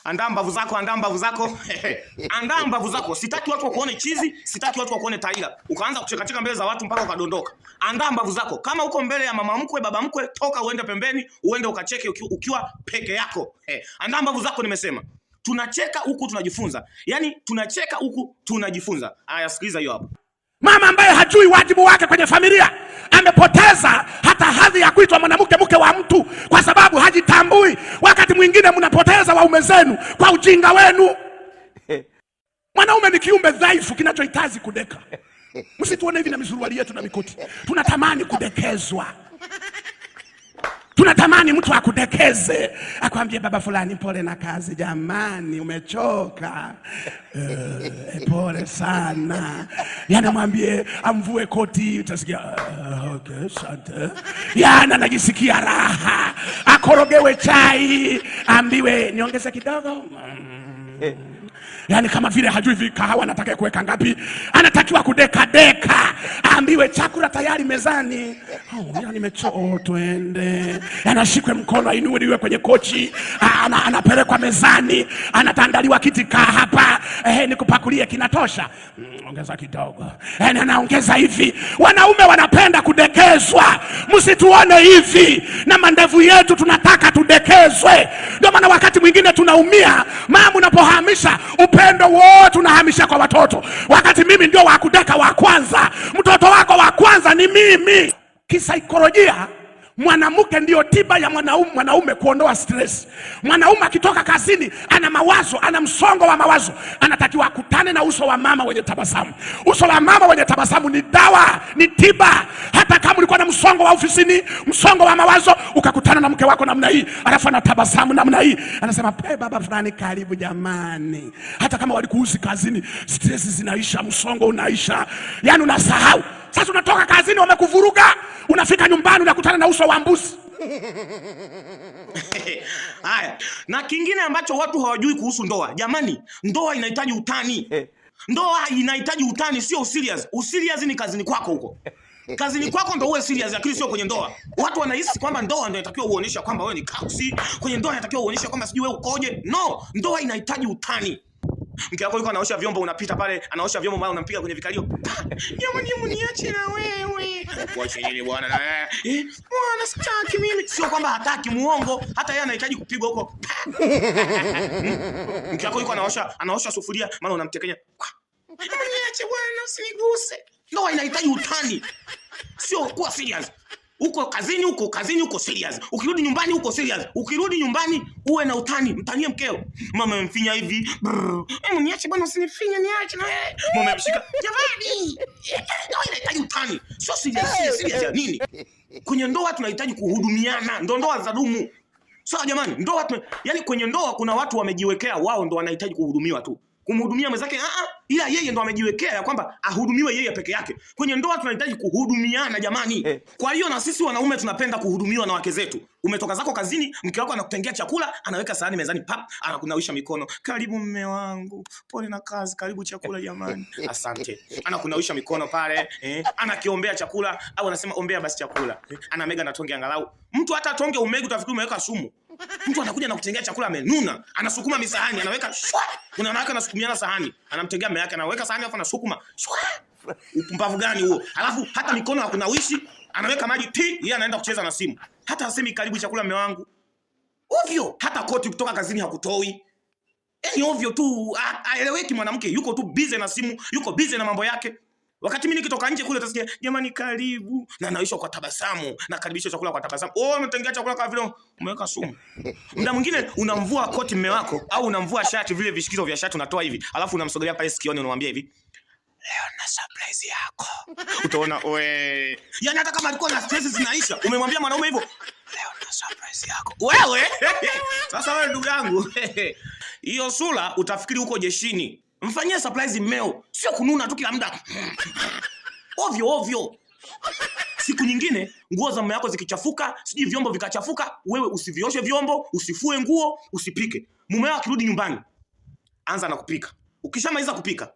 Andaa mbavu zako, andaa mbavu zako. Andaa mbavu zako. Sitaki watu wakuone chizi, sitaki watu wakuone taila. Ukaanza kuchekacheka mbele za watu mpaka ukadondoka. Andaa mbavu zako. Kama uko mbele ya mama mkwe, baba mkwe, toka uende pembeni, uende ukacheke ukiwa peke yako. Andaa mbavu zako nimesema. Tunacheka huku tunajifunza. Yaani tunacheka huku tunajifunza. Aya, sikiliza hiyo hapo. Mama ambaye hajui wajibu wake kwenye familia amepoteza hata hadhi ya kuitwa mwanamke, mke wa mtu, kwa sababu hajitambui. Wakati mwingine mnapoteza waume zenu kwa ujinga wenu. Mwanaume ni kiumbe dhaifu kinachohitaji kudeka. Msituone hivi na misuruali yetu na mikoti, tunatamani kudekezwa. Tunatamani mtu akudekeze, akwambie baba fulani, pole na kazi jamani, umechoka pole sana. Yani amwambie amvue koti, utasikia okay, asante. Yani anajisikia raha, akorogewe chai, ambiwe niongeze kidogo. Yaani kama vile hajui kahawa anataka kuweka ngapi, anatakiwa kudekadeka, aambiwe chakula tayari mezani. Oh, yani nimechoka, twende. Anashikwe mkono, ainuliwe kwenye kochi, anapelekwa mezani, anatandaliwa kiti, kaa hapa, nikupakulie, kinatosha? Ongeza kidogo. Yani anaongeza hivi. Wanaume wanapenda kudekezwa, msituone hivi na mandevu yetu, tunataka tudekezwe. Ndio maana wakati mwingine tunaumia, mama, unapohamisha upendo wote unahamisha kwa watoto, wakati mimi ndio wa kudeka wa kwanza. Mtoto wako wa kwanza ni mimi. Kisaikolojia, mwanamke ndiyo tiba ya mwanaume kuondoa stress. Mwanaume akitoka kazini ana mawazo, ana msongo wa mawazo, anatakiwa akutane na uso wa mama wenye tabasamu. Uso wa mama wenye tabasamu ni dawa, ni tiba. Hata kama ulikuwa na msongo wa ofisini, msongo wa mawazo, ukakutana na mke wako namna hii, alafu anatabasamu namna hii, anasema hey, baba fulani, karibu jamani. Hata kama walikuuzi kazini, stress zinaisha, msongo unaisha, yani unasahau. Sasa unatoka kazini wamekuvuruga, unafika nyumbani unakutana na uso wa mbuzi. Haya, na kingine ambacho watu hawajui kuhusu ndoa, jamani, ndoa inahitaji utani. Ndoa inahitaji utani, sio userious. Userious ni kazini kwako huko. Kazini kwako ndo uwe serious, lakini sio kwenye ndoa. Watu wanahisi kwamba ndoa ndio inatakiwa uonyeshe kwamba wewe ni kaksi. Kwenye ndoa inatakiwa uonyeshe kwamba sijui wewe ukoje. No, ndoa inahitaji utani. Mke wako yuko anaosha vyombo, unapita pale, anaosha vyombo, mara unampiga kwenye vikalio. Jamani, hebu niache na wewe. Kuache nini bwana na wewe? Bwana sitaki mimi. Sio kwamba hataki, muongo, hata yeye anahitaji kupigwa huko. Mke wako yuko anaosha sufuria, mara unamtekenya. Niache bwana, usiniguse. Ndoa inahitaji utani. Sio kuwa serious. Uko kazini, uko kazini, uko serious. Ukirudi nyumbani uko serious. Ukirudi nyumbani uwe na utani, mtanie mkeo. Mama mfinya hivi. Niache bwana, usinifinye, niache na wewe. Mama mshika. Jamani. Ndoa inahitaji utani. Sio serious, serious, serious ya nini? Kwenye ndoa tunahitaji kuhudumiana. Ndio ndoa za dumu. Sawa jamani, ndoa yani kwenye ndoa kuna watu wamejiwekea wao ndo wanahitaji kuhudumiwa tu. Kumhudumia mwenzake ila yeye ndo amejiwekea ya kwamba ahudumiwe yeye peke yake. Kwenye ndoa tunahitaji kuhudumiana jamani. Kwa hiyo na sisi wanaume tunapenda kuhudumiwa na wake zetu. Umetoka zako kazini, mke wako anakutengea chakula, anaweka sahani mezani pap, anakunawisha mikono. Karibu mme wangu, pole na kazi, karibu chakula jamani. Asante. Anakunawisha mikono pale, anakiombea chakula au anasema ombea basi chakula. Anamega na tonge angalau. Mtu hata tonge umegi utafikiri umeweka sumu. Mtu anakuja na kutengea chakula amenuna, anasukuma misahani, anaweka shwa. Kuna wanawake anasukumiana sahani, anamtengea mume wake, anaweka sahani alafu anasukuma. Shwa. Upumbavu gani huo? Alafu hata mikono hakunawishi, anaweka maji ti, yeye anaenda kucheza na simu. Hata hasemi karibu chakula mume wangu. Ovyo, hata koti kutoka kazini hakutoi. Yaani ovyo tu, haeleweki mwanamke, yuko tu busy na simu, yuko busy na mambo yake. Wakati mimi nikitoka nje kule utasikia jamani karibu, na naishwa kwa tabasamu, nakaribisha chakula kwa tabasamu. Oh, umetengea chakula kama vile umeweka sumu. Muda mwingine unamvua koti mume wako au unamvua shati, vile vishikizo vya shati unatoa hivi, alafu unamsogelea pale sikioni unamwambia hivi, leo na surprise yako. Utaona we. Yaani hata kama alikuwa na stress zinaisha, umemwambia mwanaume hivyo, leo na surprise yako. Wewe. Sasa wewe ndugu yangu, hiyo sura utafikiri uko jeshini. Mfanyie surprise mmeo, sio kununa tu kila muda. Ovyo ovyo. Siku nyingine nguo za mume wako zikichafuka, sijui vyombo vikachafuka, wewe usivioshe vyombo, usifue nguo, usipike. Mume wako akirudi nyumbani, anza na kupika. Ukishamaliza kupika,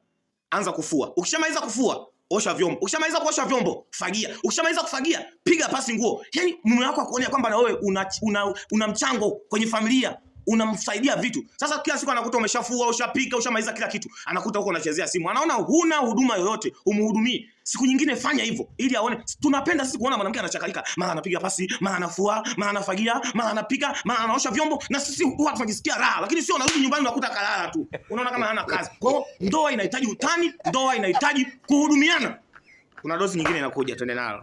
anza kufua. Ukishamaliza kufua, osha vyombo. Ukishamaliza kuosha vyombo, fagia. Ukishamaliza kufagia, piga pasi nguo. Yaani mume wako akuone kwamba na wewe una mchango kwenye familia. Unamsaidia vitu. Sasa kila siku anakuta umeshafua, ushapika, ushamaliza kila kitu. Anakuta huko unachezea simu. Anaona huna huduma yoyote, umhudumii. Siku nyingine fanya hivyo ili aone. Tunapenda sisi kuona mwanamke anachakalika, mara anapiga pasi, mara anafua, mara anafagia, mara anapika, mara anaosha vyombo, na sisi huwa tunajisikia raha, lakini sio unarudi nyumbani unakuta kalala tu. Unaona kama hana kazi. Kwa hiyo ndoa inahitaji utani, ndoa inahitaji kuhudumiana. Kuna dozi nyingine inakuja, twende nalo.